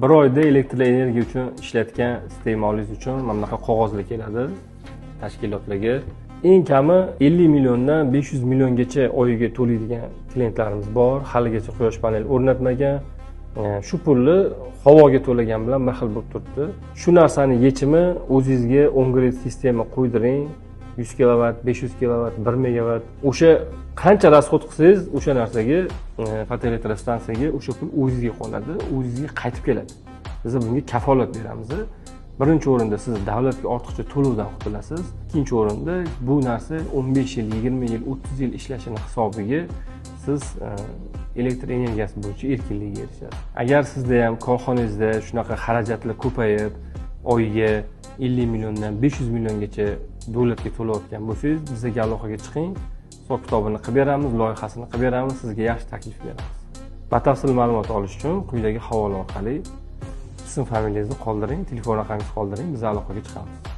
Bir oyda elektr energiya uchun ishlatgan iste'molingiz uchun mana bunaqa qog'ozlar keladi tashkilotlarga. Eng kami 50 milliondan 500 milliongacha oyiga to'laydigan klientlarimiz bor. Haligacha quyosh panel o'rnatmagan. Shu pulni havoga to'lagan bilan bir xil bo'lib turibdi. Shu narsani yechimi o'zingizga on-grid sistema qo'ydiring. 100 kilovat, 500 kilovat, 1 megavat. O'sha qancha расход qilsangiz, o'sha narsaga, fotoelektrostansiyaga o'sha pul o'zingizga qoladi, o'zingizga qaytib keladi. Biz bunga kafolat beramiz. Birinchi o'rinda siz davlatga ortiqcha to'lovdan qutulasiz. Ikkinchi o'rinda bu narsa 15 yil, 20 yil, 30 yil ishlashini hisobiga siz elektr energiyasi bo'yicha erkinlikka erishasiz. Agar sizda ham korxonangizda shunaqa xarajatlar ko'payib, oyiga 50 milliondan 500 milliongacha davlatga to'layotgan bo'lsangiz, bizga aloqaga chiqing, hisob kitobini qilib beramiz, loyihasini qilib beramiz, sizga yaxshi taklif beramiz. Batafsil ma'lumot olish uchun quyidagi havola orqali ism familiyangizni qoldiring, telefon raqamingizni qoldiring, biz aloqaga chiqamiz.